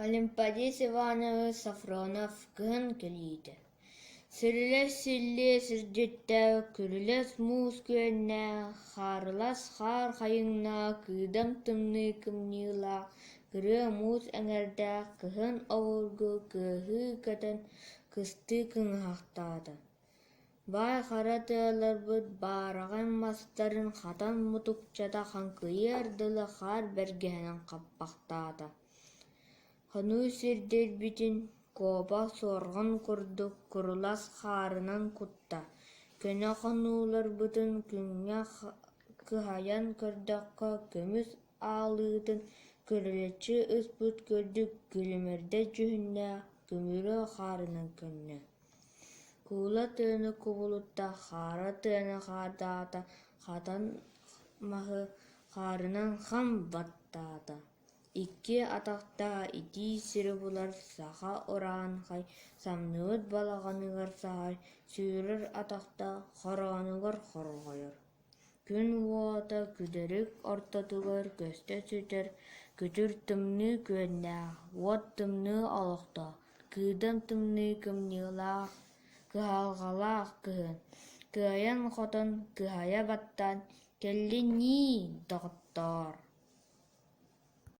Олимпиадис Иванович Софронов кыһын кэлиитэ Сирилэс силлиэ сирдьиттээх, күрүлэс муус күөннээх, хаарылас хаар хайыҥнаах, кыыдам тымныы кымньыылаах, кырыа муус эҥэрдээх кыһын обургу кыаһыы көтөн кыстыы кыҥаһахтаата. Баай хара тыаларбыт баараҕай мастарын хатан мутукчата хаҥкыйыар дылы хаар бэргэһэнэн хаппахтаата. Хонуу сирдэрбитин куобах суорҕан курдук курулас хаарынан кутта, көнө хонууларбытын күҥҥэ кыһайан көрдөххө көмүс аалыытын күрүлэччи ыспыт курдук күлүмүрдэс дьүһүннээх көмүрүө хаарынан көннө. Куула тыаны кубулутта, хаара тыаны хаардаата, хатан маһы хаарынан хам баттаата. Икки атахтаах итии сири булар саха урааҥхай самныбыт балаҕаныгар саһар, сүүрэр атахтаах хороонугар хорҕойор. Күн уота күдэрик ортотугар көстө сүтэр, күтүр тымныы күөннээх, уот тымныы олохтоох, кыыдам тымныы кымньыылаах, кыһалҕалаах кыһын, кыайан-хотон кыһайа баттаан кэллин ньии, доҕоттоор.